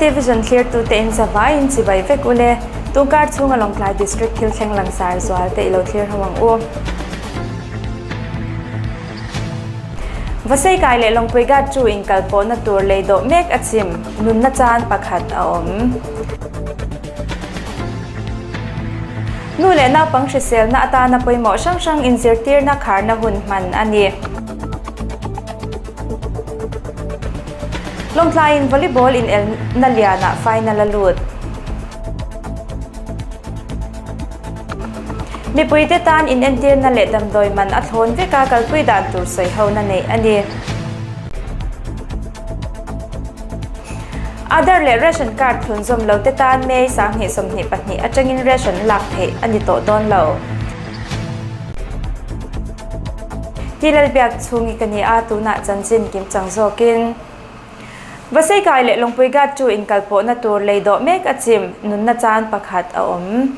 KT Vision thlirtute in zavaiin chibai vek ule. Tungkar chhunga Lawngtlai District thil thleng langsar zual te ilo thlir ho ang u. Vaseikai leh Lawngpui Ghat chu inkalpawhna tur lei dawh mek a chim, nunna chan pakhat a awm. Nu leh naupang hriselna atana pawimawh hrang hrang inzirtirna kharna hun hman a ni. Lawngtlaiin volleyball inelna lianah final a lut. Mipuite tan inentirna leh damdawi man a thlawn vek a, kalpui dan tur sawi hona neih a ni. Aadhaar leh Ration Card thlunzawm lo te tan May 2022 atangin ration lak theih a ni tawh dawn lo. Ti Lalbiak chhungi ka ni a, tunah chanchin kimchang zawkin. Vaseikai leh Lawngpui Ghat chu inkalpawhna tur lei dawh mek a chim, nunna chan pakhat a awm.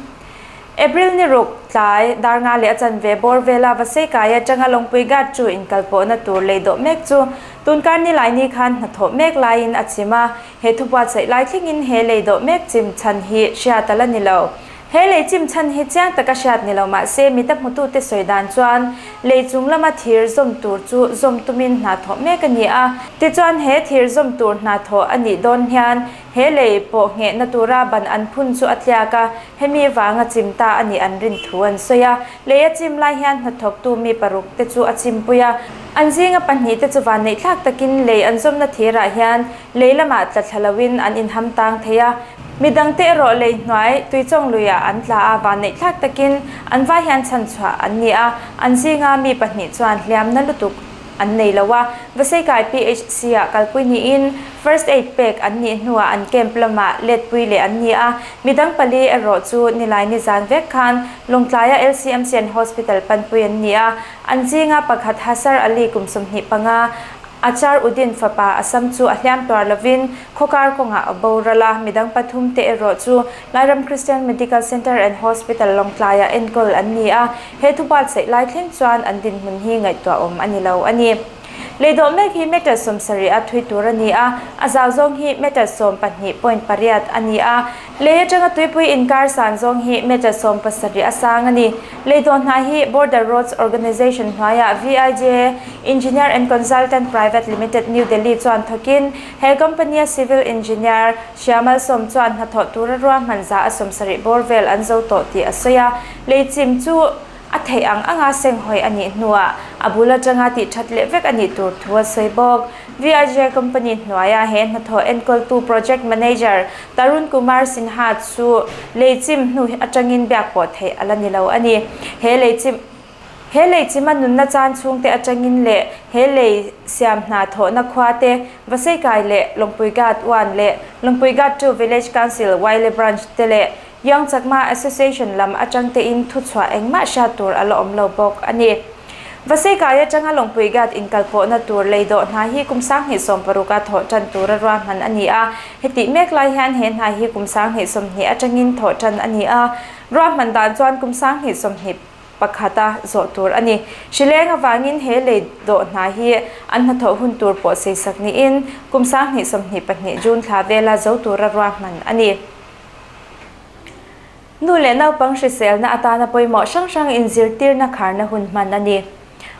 April ni ruk, tlai, dar nga leh a chanve bawr vela Vaseikai atanga Lawngpui Ghat chu inkalpawhna tur lei dawh mek chu tunkar Nilaini khan hnathawh mek laiin a chim a, he thubuatsaih lai thlengin he lei dawh mek chim chhan hi hriat a la ni lo. He lei chim chhan hi chiang taka hriat ni lo mah se mita hmutute sawi dan chuan lei chung lama thir zawm tur chu zawm tumin hna thawh mek a ni a. Tichuan he thir zawm tur hna thawh a nih dawn hian he lei pawh nghehna tura ban an phun chu a tliak a, hemi vanga chim ta a nih an rin thu an sawi a. Lei a chim lai hian hnathawktu mi paruk te chu a chimpui a, an zinga pahnih te chu vanneihthlak takin lei an zawmna thirah hian lei lamah tla thla loin an inham tang thei a. Midangte erawh lei hnuai Tuichawng luiah an tla a, vanneih thlak takin an vai hian chhanchhuah an ni a, an zinga mi pahnih chuan hliamna lutuk an nei lo a, Vaseikai PHC-ah kalpui niin First Aid pek an nih hnuah an camp lamah letpui leh an ni a, midang pali erawh chu nilai nizan vek khan Lawngtlaia LCMC and Hospital panpui an ni a, an zinga pakhat Hasar Ali kum 25, Achar Udin fapa a sam chu a hliam tuar lovin khawkar kawngah a boral a, midang pathum te erawh chu Lairam Christian Medical Centre and Hospital Lawngtlaiah enkawl an ni a, he thubuatsaih lai thleng chuan an dinhmun hi ngaihtuahawm a ni lo a ni. Leidawh mek hi meter 70 a thui tur a ni a, a zau zawng hi meter 12.8 a ni a, lei atanga tuipui inkar san zawng hi meter 17 a sang a ni. Leidawh hna hi Border Roads Organisation hnuaiah VIJ Engineer and Consultant Private Limited, New Delhi chuan thawkin he company-a civil engineer Shyamal Som chuan hnathawh tura ruahman za a 70 bawr vel an zo tawh tih a sawi a. Lei chim chu a theih ang anga senghawi a nih hnuah a bul atanga tih that leh vek a nih tur thu a sawi bawk. VIJ company hnuaia he hnathawh enkawltu Project Manager Tarun Kumar Sinha chu lei chim hnu atangin biak pawh theih a la ni lo a ni. He lei chim He lei chima nunna chan chhungte atangin leh he lei siam hna thawhna khua te Vaseikai leh Lawngpui Ghat 1 leh Lawngpui Ghat 2 Village Council Waile Branch te leh Young Chakma Association lam atang tein thuchhuah engmah hriat tur a la awm lo bawk a ni. Vaseikai atanga Lawngpui Ghat inkalpawhna tur lei dawh hna hi kum 2016 a thawh tan tura ruahman a ni a, hetih mek lai hian he hna hi kum 2020 atangin thawh tan a ni a, ruahman dan chuan kum 2021 a zawh tur a ni. Hrileng avangin he lei dawh hna hi an hnathawh hun tur pawh seisak niin kum 2022 June thla vela zo tura ruahman a ni. Nu leh naupang hriselna atana pawimawh hrang hrang inzirtirna kharna hun hman a ni.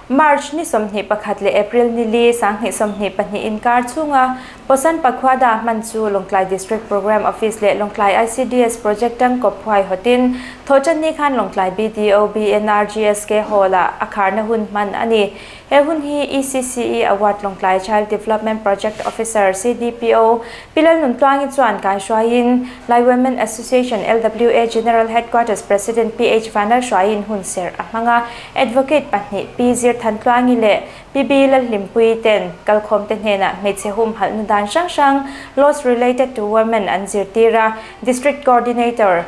March ni 21 leh April ni li 2022 inkar chhunga Posan Pakhwada hman chu Lawngtlai District Programme Office leh Lawngtlai ICDS Project tangkawp phuai hawtin Thawhtanni khan Lawngtlai BDO BNRGSK Hall-ah a kharna hun hman a ni. He hun hi ECCE Award Lawngtlai Child Development Project Officer, CDPO, Pi Lalnuntluangi chuan kaihruaiin Lai Women Association, LWA, General Headquarters President PH Vanlalhruaiin hun serh a hmang a, Advocate pahnih Pi Zirthantluangi leh Pi B Lalhlimpuii ten kalkhawmte hnenah hmeichhe humhalhna dan hrang hrang, Laws related to women, an zirtir a, District Coordinator,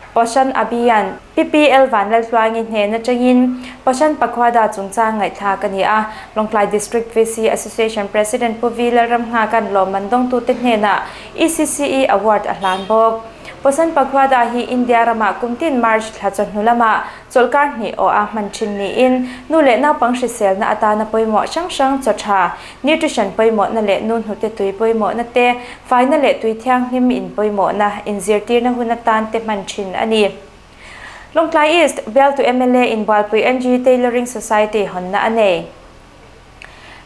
Poshan Abhiyan, PPL Vanlalhluangi hnen atangin Poshan Pakhwada chungchang ngaihthlak a ni a. Lawngtlai District VC Association President Pu V Lalramnghakan lawmman dawngtute hnenah ECCE Award a hlan bawk. Posan Pakhwada hi India ramah kum tin March thla chawhnu lamah chawlhkar hnih awh a hman thin niin nu leh naupang hriselna atana pawimawh hrang hrang chaw tha, nutrition pawimawhna leh nu hnute tui pawimawhna te, faina leh tui thianghlim in pawimawhna inzirtirna hun atan te hman thin a ni. Lawngtlai East bialtu mla in Bualpui NG Tailoring Society hawnna a nei.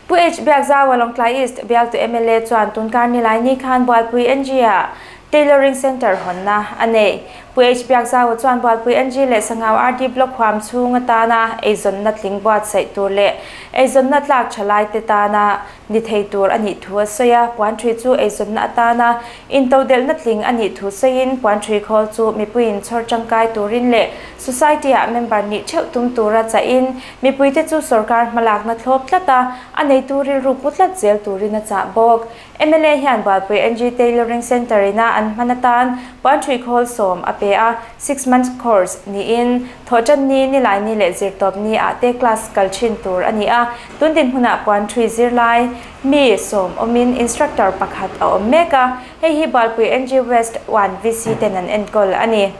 Pu H. Biakzaua Lawngtlai East bialtu mla chuan tunkar nilai ni khan Bualpui NG-ah Tailoring Centre hawnna a nei. Pu H. Biakzaua chuan Bualpui NG leh Sangau RD Block huam chhung atana eizawnna tling buatsaih tur leh eizawnna tlak tha laite tana ni thei tur a nih thu a sawi a, puanṭhui chu eizawnna atana intodelhna tling a nih thu sawiin puanṭhui khawl chu mipuiin chhawr ṭangkai turin leh society-ah member nih ṭheuh tum tura chahin mipuite chu sorkar hmalakna thlawp tlat a, a neitu rilru pu tlat zel turin a chah bawk. Mla hian Bualpui NG Tailoring Centre ina an hman atan puanṭhui khawl sawm a pe a, six month course niin Thawhṭanni, Nilaini leh Zirtawpni ah te class kal ṭhin tur a ni a, tun dinhmunah puanṭhui zirlai mi sawm awmin instructor pakhat a awm mek a, hei hi Bualpui NG West one VC ten an enkawl a ni.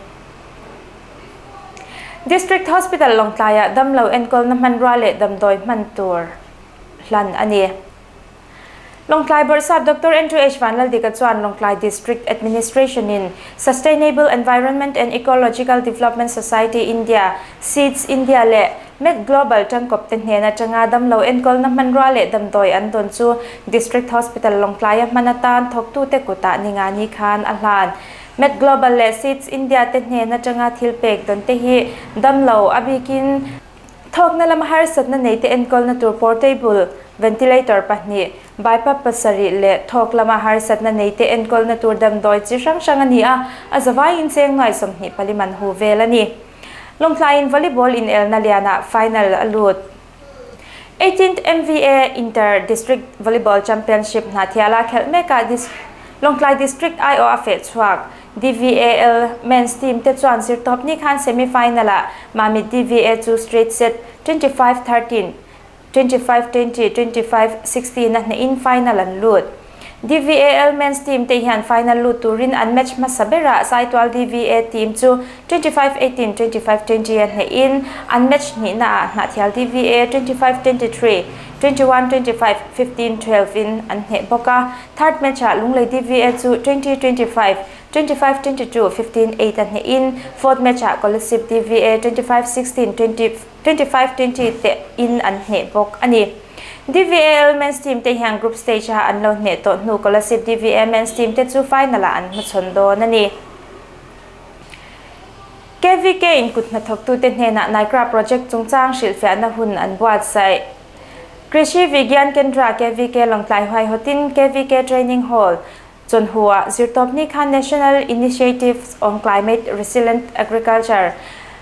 District Hospital Lawngtlaiah damlo enkawlna hmanrua leh damdawi hman tur hlan a ni. Lawngtlai Bawrhsap Doctor Andrew H. Vanlaldika chuan Lawngtlai District Administration in Sustainable Environment and Ecological Development Society India, SEEDS India, leh med Global tangkawp te hnen atanga damlo enkawlna hmanrua leh damdawi an dawn chu District Hospital Lawngtlaia hman atan thawktute kutah ningani khan a hlan. Med Global leh SEEDS India te hnen atanga thil pek dawn te hi damlo a bikin Thawkna lama harsatna neite enkawlna tur portable ventilator pahnih, bypass pasarih leh thawk lama harsatna neite enkawlna tur damdawi chi hrang hrang a ni a, a zavaiin cheng nuai 24 man hu vel a ni. Lawngtlaiin volleyball inelna lianah final a lut. Eighteenth MVA Inter District Volleyball Championship Hnahthiala khelh mekah Lawngtlai District aiawh a feh chhuak. DVAL Men's team te chuan zirtawpni khan semi-final ah Mamit DVA chu straight set 25 13, 25 20, 25 16 a hnehin final an lut. DVAL Men's team te hian final lut turin an match hmasa berah Saitual DVA team chu 25 18, 25 20 a hnehin an match hnihna ah Hnahthial DVA 25 23, 21 25, 15 12 in an hneh bawk a. Third match ah Lunglei DVA chu 20 25, 25 22, 15 8 a hnehin fourth match ah Kolasib DVA 25 16, 20 25 20 te in an hneh bawk a ni. DVAL men's team te hian group stage a an lo hneh tawh hnu Kolasib DVA men's team te chu final ah an hmachhawn dawn a ni. KVK in kut hnathawktute hnenah Naikra project chungchang hrilhfiahna hun an buatsaih. Krishi Vigyan Kendra KVK Lawngtlai huaihawtin KVK Training Hall Chawnhu-ah zirtawpni khan National Initiatives on Climate Resilient Agriculture,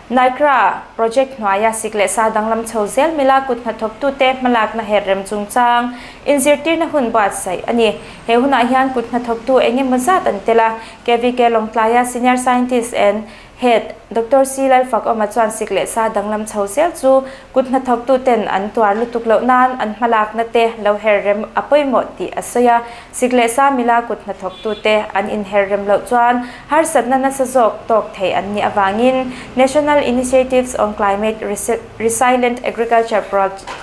NICRA, project hnuaia sik leh sa danglam chho zel mila kut hnathawktute hmalakna her rem chungchang inzirtirna hun buatsaih a ni. He hunah hian kut hnathawktu eng emaw zat an tel a, KVK Lawngtlaia Senior Scientist and Head, Doctor C. Lalfakawma chuan sik leh sa danglam chho zel chu kut hnathawktuten an tuar lutuk loh nan an hmalakna te lo her rem a pawimawh tih a sawi a. Sik leh sa mila kut hnathawktute an inher rem loh chuan harsatna nasa zawk tawk thei an nih avangin National Initiatives on Climate Resilient Agriculture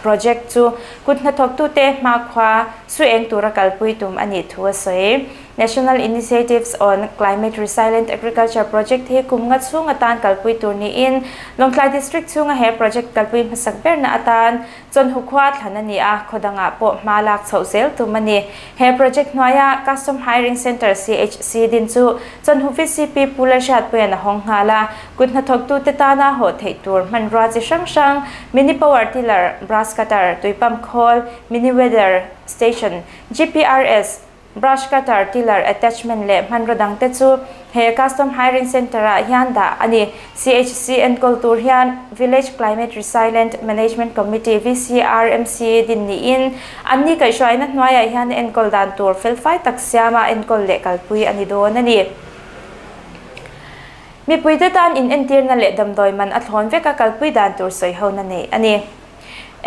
Project chu kut hnathawktute hmakhua su eng tura kalpui tum a nih thu a sawi. National Initiatives on Climate Resilient Agriculture Project hi kum nga chhung atan kalpui tur niin Lawngtlai District chhunga he project kalpui hmasak berna atan Chawnhu khua thlan a ni a, khaw dangah pawh hma lak chhoh zel tum a ni. He project hnuaia Custom Hiring Centre, CHC, din chu Chawnhu VCP Pu Lalhriatpuia'n a hawng nghal a, kut hnathawktute tana hawh theih tur hmanrua chi hrang hrang, mini power tiller, brush cutter, tui pump khawl, mini weather station, GPRS, Brush cutter, tiller, attachment leh hmanraw dangte chu he Custom Hiring Centre-ah hian dah a ni. CHC enkawl tur hian Village Climate Resilient Management Committee, VCRMC, din niin anni kaihhruaina hnuaiah hian enkawl dan tur felfai tak siama enkawl leh kalpui a ni dawn a ni. Mipuite tan inentirna leh damdawi man a thlawn veka kalpui dan tur sawihona neih a ni.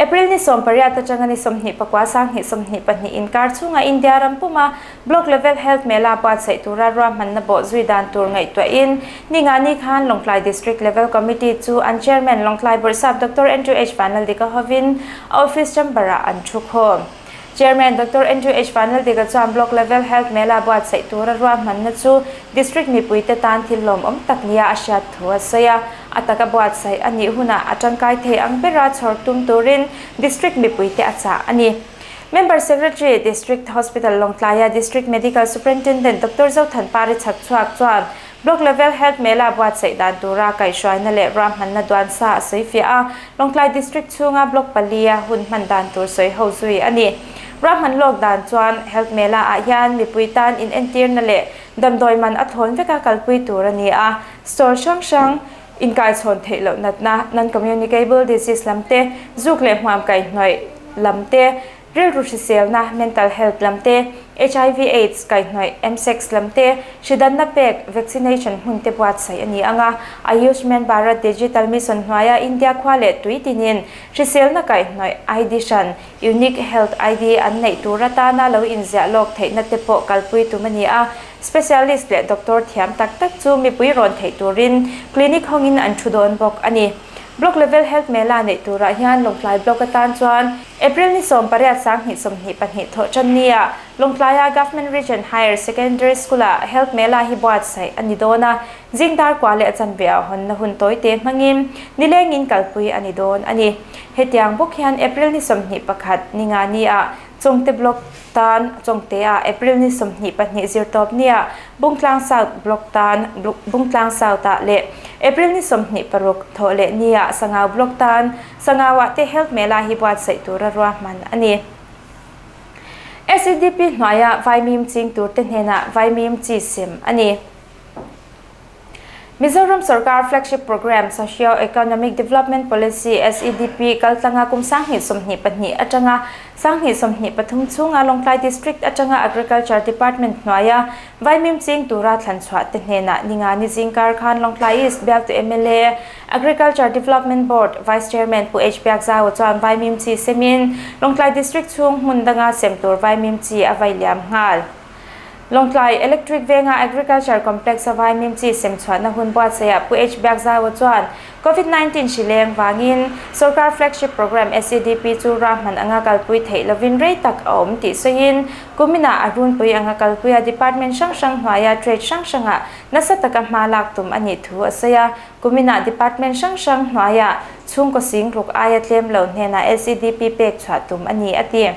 April ni 18 atanga ni 24 2022 inkar chhunga India ram puma Block Level Health Mela buatsaih tura ruahmanna bawh zui dan tur ngaihtuahin Ningani khan Lawngtlai District Level Committee chu an Chairman Lawngtlai Bawrhsap Doctor Andrew H Vanlaldika hovin a office chamber-ah an thu khawm. Chairman Doctor Andrew H Vanlaldika chuan Block Level Health Mela buatsaih tura ruahmanna chu District mipuite tan thil lawmawm tak nia a hriat thu a sawi a. A taka buatsaih a nih hunah a tangkai thei ang bera chhawr tum turin District mipuite a chah a ni. Member Secretary, District Hospital Lawngtlaia District Medical Superintendent Doctor Zothanpari Chhakchhuak chuan Block Level Health Mela buatsaih dan tura kaihhruaina leh ruahmanna duan sa a sawi fiah a, Lawngtlai District chhunga Block palia hun hman dan tur sawi ho zui a ni. Ruahman lawk dan chuan Health Mela ah hian mipui tan inentirna leh damdawi man a thlawn veka kalpui tur a ni a, Store hrang hrang inkaichhawn theih loh natna, non-communicable disease lam te, zuk leh hmuam kaihhnawih lam te, rilru hriselna, mental health lam te, hiv aids kaihhnawih, msex lam te, hridanna pek, vaccination hmun te buatsaih a ni ang a. Ayushman Bharat Digital Mission hnuaia India khua leh tui tinin hriselna kaihhnawih ID hran, Unique Health ID, an neih tur atana lo inziah lawk theihna te pawh kalpui tum a ni a. Specialist leh doctor thiam tak tak chu mipui rawn theih turin clinic hawngin an thu dawn bawk a ni. Block Level Health Mela neih turah hian Lawngtlai Block atan chuan April ni 18 2022 thawh tan nia Lawngtlaia Government Region Higher Secondary School-ah Health Mela hi buatsaih a ni dawn a, zing dar kua leh a chanve ah hawnna hun tawite hmangin nilengin kalpui a ni dawn a ni. Hetiang bawk hian April ni 21 ni nga nia Chawngte Block tan Chawngte-ah April ni 22 zirtawp nia Bungtlang South Block tan Bungtlang South-ah leh April ni 26 thawh leh nia Sangau Block tan Sangau-ah te Health Mela hi buatsaih tura ruahman a ni. SEDP hnuaia Vaimim ching turte hnenah Vaimim chi sem a ni. Mizoram Sorkar Flagship Programme Socio Economic Development Policy, SEDP, kaltlanga kum 2022 atanga 2023 chhunga Lawngtlai District atanga Agriculture Department hnuaia Vaimim ching tura thlanchhuah te hnenah ninga ni zingkar khan Lawngtlai East bialtu mla Agriculture Development Board Vice Chairman Pu H Biakzaua chuan Vaimim chi semin Lawngtlai District chhung hmun danga sem tur Vaimim chi a vailiam nghal. Lawngtlai Electric Venga Agriculture Complex a Vaimim chi sem chhuahna hun buatsaihah Pu H Biakzaua chuan Covid 19 hri leng vangin Sorkar Flagship Programme SEDP chu ruahman anga kalpui theih lovin rei tak a awm tih sawiin kuminah a runpui anga kalpuia department hrang hrang hnuaia trade hrang hrangah nasa taka hma lak tum a nih thu a sawi a. Kuminah department hrang hrang hnuaia chhungkaw sing ruk aia tlem lo hnenah SEDP pek chhuah tum a ni a ti.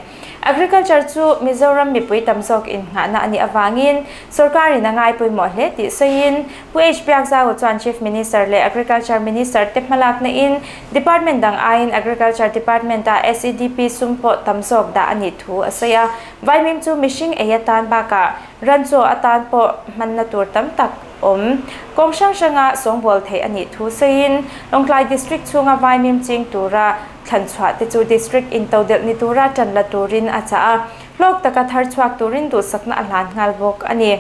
Agriculture chu Mizoram mipui tam zawk innghahna a nih avangin sorkarin a ngai pawimawh hle tih sawiin Pu H Biakzau chuan Chief Minister leh Agriculture Minister te hmalakna in Department dang aiin Agriculture Department ah SEDP sum pawh tam zawk dah a nih thu a sawi a. Vaimim chu mihring ei atan bakah ran chaw atan pawh hmanna tur tam tak awm. Kawng hrang hranga sawngbawl theih a nih thu sawiin Lawngtlai District chhunga Vaimim ching tura Thlan chhuah te chu District intodelh ni tura tan la turin a chah a, hlawk taka thar chhuak turin duhsakna a hlan nghal bawk a ni.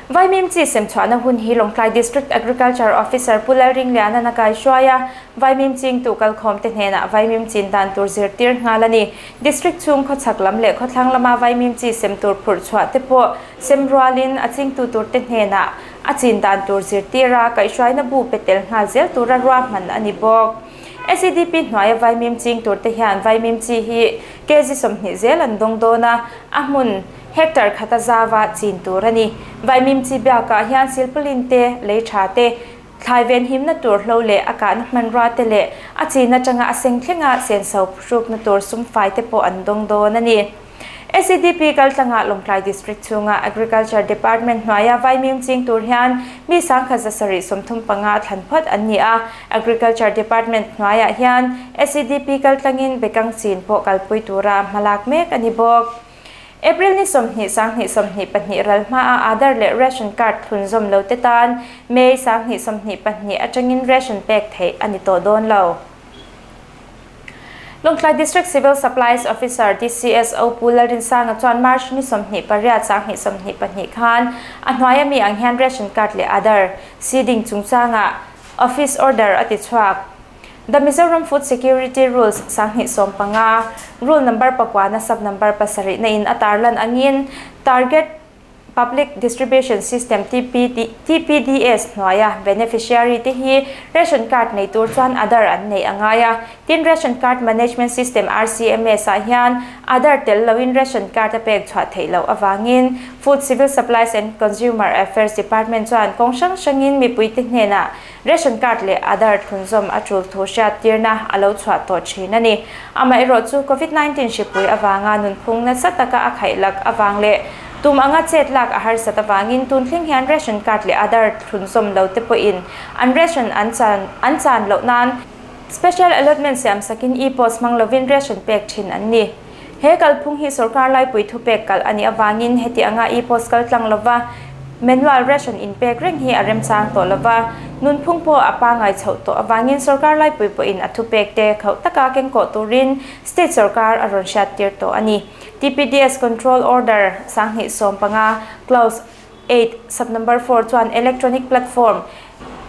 Vaimim chi sem chhuahna hun hi Lawngtlai District Agriculture Officer Pu Lalringliana'n a kaihruai a, Vaimim chingtu kalkhawmte hnenah Vaimim chin dan tur zirtir nghal a ni. District chhung khawchhak lam leh khawthlang lama Vaimim chi sem tur phurh chhuah te pawh sem rualin a chingtu turte hnenah a chin dan tur zirtir a, kaihhruaina bu pe tel nghal zel tura ruahman a ni bawk. SEDP hnuaia Vaimim ching turte hian Vaimim chi hi kg 20 zel an dawng dawn a, a hmun hectare khata zava chin tur a ni. Vaimim chi biakah hian silpaulin te, lei tha te, thlai venhimna tur hlo leh a kahna hmanrua te leh a chin atanga a seng thlenga senso phuhrukna tur sum fai te pawh an dawng dawn a ni. SEDP kaltlangah Lawngtlai District chhunga Agriculture Department hnuaia Vaimim ching tur hian mi 1135 thlan phawt an ni a. Agriculture Department hnuaiah hian SEDP kaltlangin bekang chin pawh kalpui tura hmalak mek a ni bawk. April ni 20 2022 ral hmaa Aadhaar leh Ration Card thlun zawm lo te tan May 2022 atangin ration pek theih a ni tawh dawn lo. Lawngtlai District Civil Supplies Officer, DCSO, Pu Lalrinsanga chuan March ni 28 2022 khan a hnuaia mi ang hian ration card leh Aadhaar seeding chungchangah office order a ti chhuak. The Mizoram Food Security Rules 2015, Rule Number 9 na Sub Number 7 na in a tarlan angin Target Public Distribution System, TPDS, hnuaia beneficiary te hi ration card nei tur chuan Aadhaar an neih a ngai a. Tin, Ration Card Management System, RCMS, ah hian Aadhaar tel loin ration card a pek chhuah theih loh avangin Food, Civil Supplies and Consumer Affairs Department chuan kawng hrang hrangin mipuite hnenah ration card leh Aadhaar thlunzawm a tul thu hriattirna a lo chhuah tawh thin a ni. Amaherawhchu Covid 19 hripui avanga nunphung nasa taka a khaihlak avang leh tum anga chet lak a harsat avangin tun thleng hian ration card leh Aadhaar thlunzawm lo te pawhin an ration an chan an chan loh nan special allotment siam sakin e-post hmang lovin ration pek thin an ni. He kalphung hi sorkar laipui thu pek kalh a nih avangin heti anga e-post kal tlang lova manual ration in pek reng hi a remchang tawh lova, nunphung pawh a pangai chhoh tawh avangin sorkar laipui pawhin a thu pek te khauh taka kengkawh turin state sorkar a rawn hriattir tawh a ni. TPDS Control Order 2015 Clause 8 Sub Number 4 chuan electronic platform,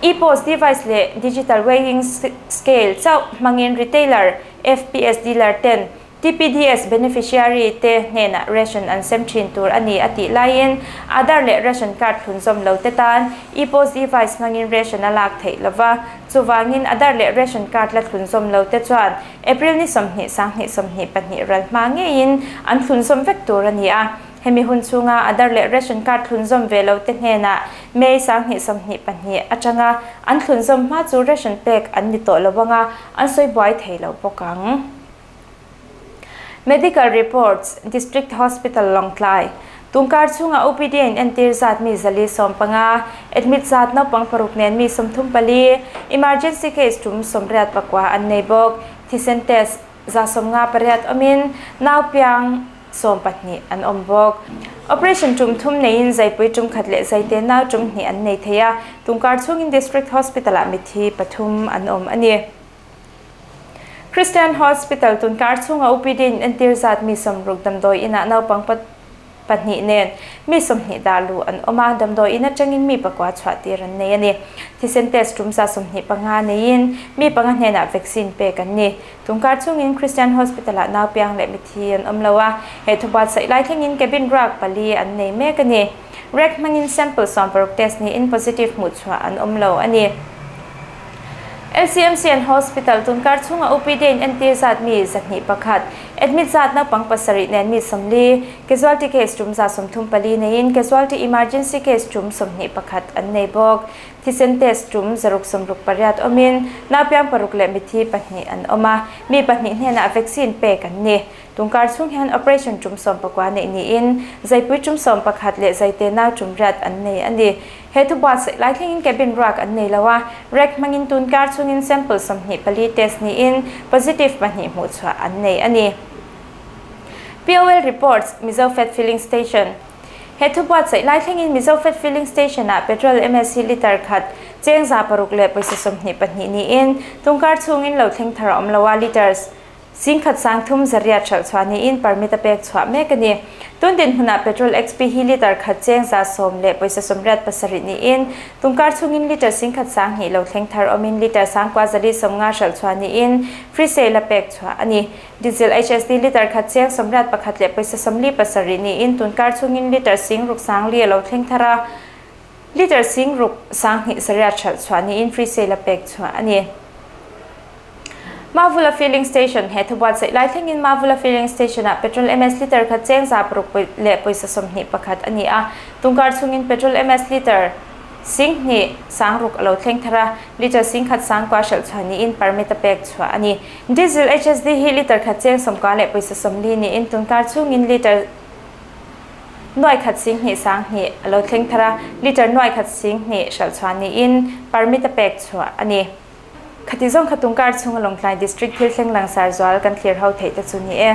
e-post device leh digital weighing scale chauh hmangin retailer, FPS dealer ten TPDS beneficiary te hnenah ration an sem thin tur a ni a tih laiin Aadhaar leh ration card thlunzawm lo te tan e-post device hmangin ration a lak theih lova. Chuvangin Aadhaar leh ration card la thlunzawm lo te chuan April ni 20 2022 ral hma ngeiin an thlunzawm vek tur a ni a. Hemi hun chhunga Aadhaar leh ration card thlunzawm ve lo te hnenah May 2022 atanga an thlunzawm hma chu ration pek an ni tawh lo anga an sawi buai thei lo bawk ang. Medical Reports, District Hospital Lawngtlai, Tungkar chhunga OPD a inentir zat mi 415, admit zat naupang 6 nen mi 34, emergency case tum 89 an nei bawk. Thisen test 158 awmin nau piang 12 an awm bawk. Operation tum thum neiin zaipui tum khat leh zaite nau tum hnih an nei thei a, tungkar chhungin District Hospital-ah mithi pathum an awm a ni. Christian Hospital tunkar chhunga OPD in entir zat mi 60 damdawi inah naupang pahnih nen mi 20 dah luh an awm a, damdawi in atangin mi pakua chhuah tir an nei a ni. Thisen test tum 125 neiin mi panga hnenah vaccine pek an ni. Tunkar chhungin Christian Hospital-ah nau piang leh mithi an awm lo a, he thubuatsaih lai thlengin cabin ruak pali an nei mek a ni. Rek hmangin sample 16 test niin positive hmuh chhuah an awm lo a ni. LCMC and Hospital tunkar chhunga OPD in entir zat mi 201, admit zat naupang 7 nen mi 40, casualty case tum 134 neiin casualty emergency case tum 21 an nei bawk. Thisen test tum 668 awmin naupiang 6 leh mithi 2 an awm a, mi 2 hnenah vaccine pek an ni. Tungkar chhung hian operation tum 19 neih niin zaipui tum 11 leh zaite nau tum 8 an nei a ni. He thubuatsaih lai thlengin cabin ruak an nei lo a, rek hmangin tunkar chhungin sample 24 test niin positive 2 hmuh chhuah an nei a ni. POL Reports, Mizo Fat Filling Station He thubuatsaih lai thlengin Mizo Fat Filling Station-ah petrol MSC litre khat cheng 600 leh pawisa 22 niin tunkar chhungin lo thleng thar a awm lo a, litres 10,000 300 hralh chhuah niin permit a pek chhuah mek a ni. Tun dinhmunah petrol XP hi litre khat cheng 110 leh pawisa 87 niin tunkar chhungin litre 10,200 lo thleng thar awmin litre 9450 hralh chhuah niin free sale a pek chhuah a ni. Diesel HSD litre khat cheng 81 leh pawisa 47 niin tunkar chhungin litre 6,004 lo thleng thar a, litre 6,200 hralh chhuah niin free sale a pek chhuah a ni. Mavula Filling Station He thubuatsaih lai thlengin Mavula Filling Station-ah petrol MS litre khat cheng 600 leh pawisa 21 a ni a, tungkar chhungin petrol MS litre 10,600 a lo thleng thar a, litre 10,900 hralh chhuah niin permit a pek chhuah a ni. Diesel HSD hi litre khat cheng 90 leh pawisa 40 niin tunkar chhungin litre 1,2 2 a lo thleng thar a, litre 1,2 hralh chhuah niin permit a pek chhuah a ni. Khati zawng kha tungkar chhunga Lawngtlai District thil thleng langsar zual kan thlir ho theih te chu ni e.